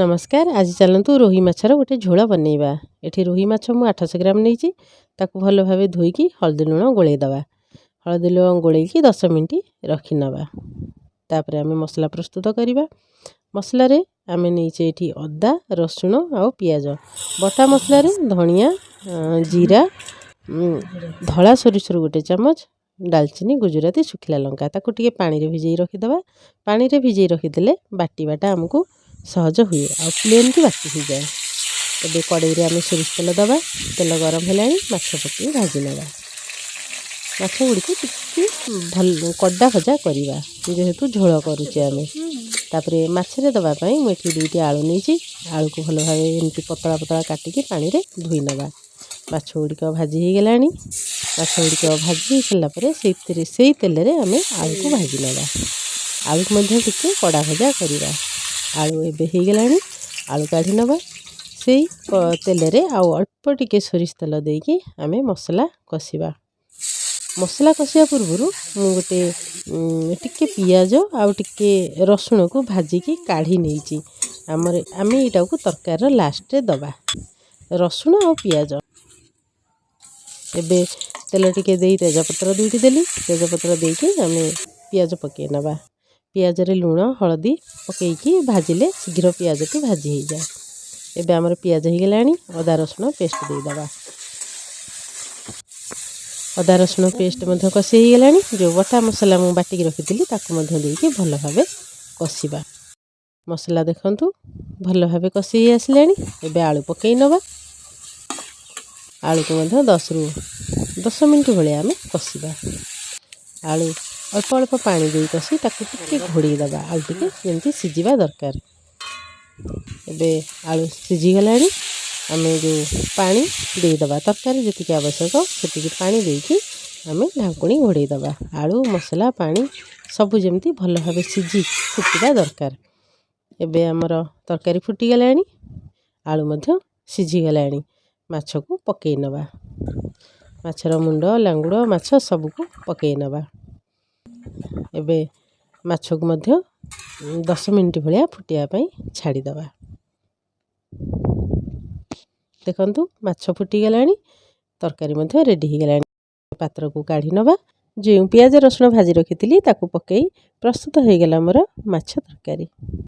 ନମସ୍କାର। ଆଜି ଚାଲନ୍ତୁ ରୋହି ମାଛର ଗୋଟେ ଝୋଳ ବନେଇବା। ଏଠି ରୋହି ମାଛ ମୁଁ 800 ଗ୍ରାମ ନେଇଛି। ତାକୁ ଭଲ ଭାବେ ଧୋଇକି ହଳଦୀ ଲୁଣ ଗୋଳେଇ ଦେବା। ହଳଦୀ ଲୁଣ ଗୋଳେଇକି 10 ମିନିଟ୍ ରଖିନେବା। ତାପରେ ଆମେ ମସଲା ପ୍ରସ୍ତୁତ କରିବା। ମସଲାରେ ଆମେ ନେଇଛେ ଏଠି ଅଦା, ରସୁଣ ଆଉ ପିଆଜ। ବଟା ମସଲାରେ ଧଣିଆ, ଜିରା, ଧଳା ସୋରିଷରୁ ଗୋଟେ ଚାମଚ, ଡାଲଚିନି, ଗୁଜୁରାତି, ଶୁଖିଲା ଲଙ୍କା। ତାକୁ ଟିକେ ପାଣିରେ ଭିଜେଇ ରଖିଦେବା। ପାଣିରେ ଭିଜେଇ ରଖିଦେଲେ ବାଟିବାଟା ଆମକୁ ସହଜ ହୁଏ ଆଉ ପ୍ଲେନ୍କି ବାଟି ହେଇଯାଏ। ଏବେ କଡ଼େଇରେ ଆମେ ସୋରିଷ ତେଲ ଦେବା। ତେଲ ଗରମ ହେଲାଣି, ମାଛ ପକାଇ ଭାଜି ନେବା। ମାଛ ଗୁଡ଼ିକୁ ଟିକେ ଭଲ କଡ଼ା ଭଜା କରିବା, ଯେହେତୁ ଝୋଳ କରୁଛେ ଆମେ। ତାପରେ ମାଛରେ ଦେବା ପାଇଁ ମୁଁ ଏଠି ଦୁଇଟି ଆଳୁ ନେଇଛି। ଆଳୁକୁ ଭଲ ଭାବେ ଏମିତି ପତଳା ପତଳା କାଟିକି ପାଣିରେ ଧୋଇ ନେବା। ମାଛ ଗୁଡ଼ିକ ଭାଜି ହେଇଗଲାଣି। ମାଛ ଗୁଡ଼ିକ ଭାଜି ହେଇସାରିଲା ପରେ ସେଇଥିରେ, ସେଇ ତେଲରେ ଆମେ ଆଳୁକୁ ଭାଜି ନେବା। ଆଳୁକୁ ମଧ୍ୟ ଟିକେ କଡ଼ା ଭଜା କରିବା। ଆଳୁ ଏବେ ହେଇଗଲାଣି, ଆଳୁ କାଢ଼ି ନେବା। ସେଇ ତେଲରେ ଆଉ ଅଳ୍ପ ଟିକେ ସୋରିଷ ତେଲ ଦେଇକି ଆମେ ମସଲା କଷିବା। ମସଲା କଷିବା ପୂର୍ବରୁ ମୁଁ ଗୋଟେ ଟିକେ ପିଆଜ ଆଉ ଟିକେ ରସୁଣକୁ ଭାଜିକି କାଢ଼ି ନେଇଛି। ଆମର ଆମେ ଏଇଟାକୁ ତରକାରୀର ଲାଷ୍ଟରେ ଦେବା, ରସୁଣ ଆଉ ପିଆଜ। ଏବେ ତେଲ ଟିକେ ଦେଇ ତେଜପତ୍ର ଦୁଇଟି ଦେଲି। ତେଜପତ୍ର ଦେଇକି ଆମେ ପିଆଜ ପକାଇ ନେବା। ପିଆଜରେ ଲୁଣ ହଳଦୀ ପକାଇକି ଭାଜିଲେ ଶୀଘ୍ର ପିଆଜଟି ଭାଜି ହେଇଯାଏ। ଏବେ ଆମର ପିଆଜ ହେଇଗଲାଣି, ଅଦା ରସୁଣ ପେଷ୍ଟ ଦେଇଦେବା। ଅଦା ରସୁଣ ପେଷ୍ଟ ମଧ୍ୟ କଷି ହେଇଗଲାଣି। ଯେଉଁ ବଟା ମସଲା ମୁଁ ବାଟିକି ରଖିଥିଲି, ତାକୁ ମଧ୍ୟ ଦେଇକି ଭଲ ଭାବେ କଷିବା। ମସଲା ଦେଖନ୍ତୁ, ଭଲ ଭାବେ କଷି ହେଇ ଆସିଲାଣି। ଏବେ ଆଳୁ ପକାଇ ନେବା। ଆଳୁକୁ ମଧ୍ୟ 10ରୁ 10 ମିନିଟ୍ ଭଳିଆ ଆମେ କଷିବା। ଆଳୁ ଅଳ୍ପ ଅଳ୍ପ ପାଣି ଦେଇ କଷି ତାକୁ ଟିକେ ଘୋଡ଼େଇ ଦେବା, ଆଳୁ ଟିକେ ଯେମିତି ସିଝିବା ଦରକାର। ଏବେ ଆଳୁ ସିଝିଗଲାଣି। ଆମେ ଯେଉଁ ପାଣି ଦେଇଦେବା, ତରକାରୀ ଯେତିକି ଆବଶ୍ୟକ ସେତିକି ପାଣି ଦେଇକି ଆମେ ଢାଙ୍କୁଣୀ ଘୋଡ଼େଇ ଦେବା। ଆଳୁ, ମସଲା, ପାଣି ସବୁ ଯେମିତି ଭଲ ଭାବେ ସିଝି ଫୁଟିବା ଦରକାର। ଏବେ ଆମର ତରକାରୀ ଫୁଟିଗଲାଣି, ଆଳୁ ମଧ୍ୟ ସିଝିଗଲାଣି। ମାଛକୁ ପକାଇ ନେବା। ମାଛର ମୁଣ୍ଡ, ଲାଙ୍ଗୁଡ଼ ମାଛ ସବୁକୁ ପକାଇ ନେବା। ଏବେ ମାଛକୁ ମଧ୍ୟ 10 ମିନିଟ୍ ଭଳିଆ ଫୁଟିବା ପାଇଁ ଛାଡ଼ିଦେବା। ଦେଖନ୍ତୁ, ମାଛ ଫୁଟିଗଲାଣି, ତରକାରୀ ମଧ୍ୟ ରେଡ଼ି ହେଇଗଲାଣି। ପାତ୍ରକୁ କାଢ଼ି ନେବା। ଯେଉଁ ପିଆଜ ରସୁଣ ଭାଜି ରଖିଥିଲି, ତାକୁ ପକାଇ ପ୍ରସ୍ତୁତ ହୋଇଗଲା ମୋର ମାଛ ତରକାରୀ।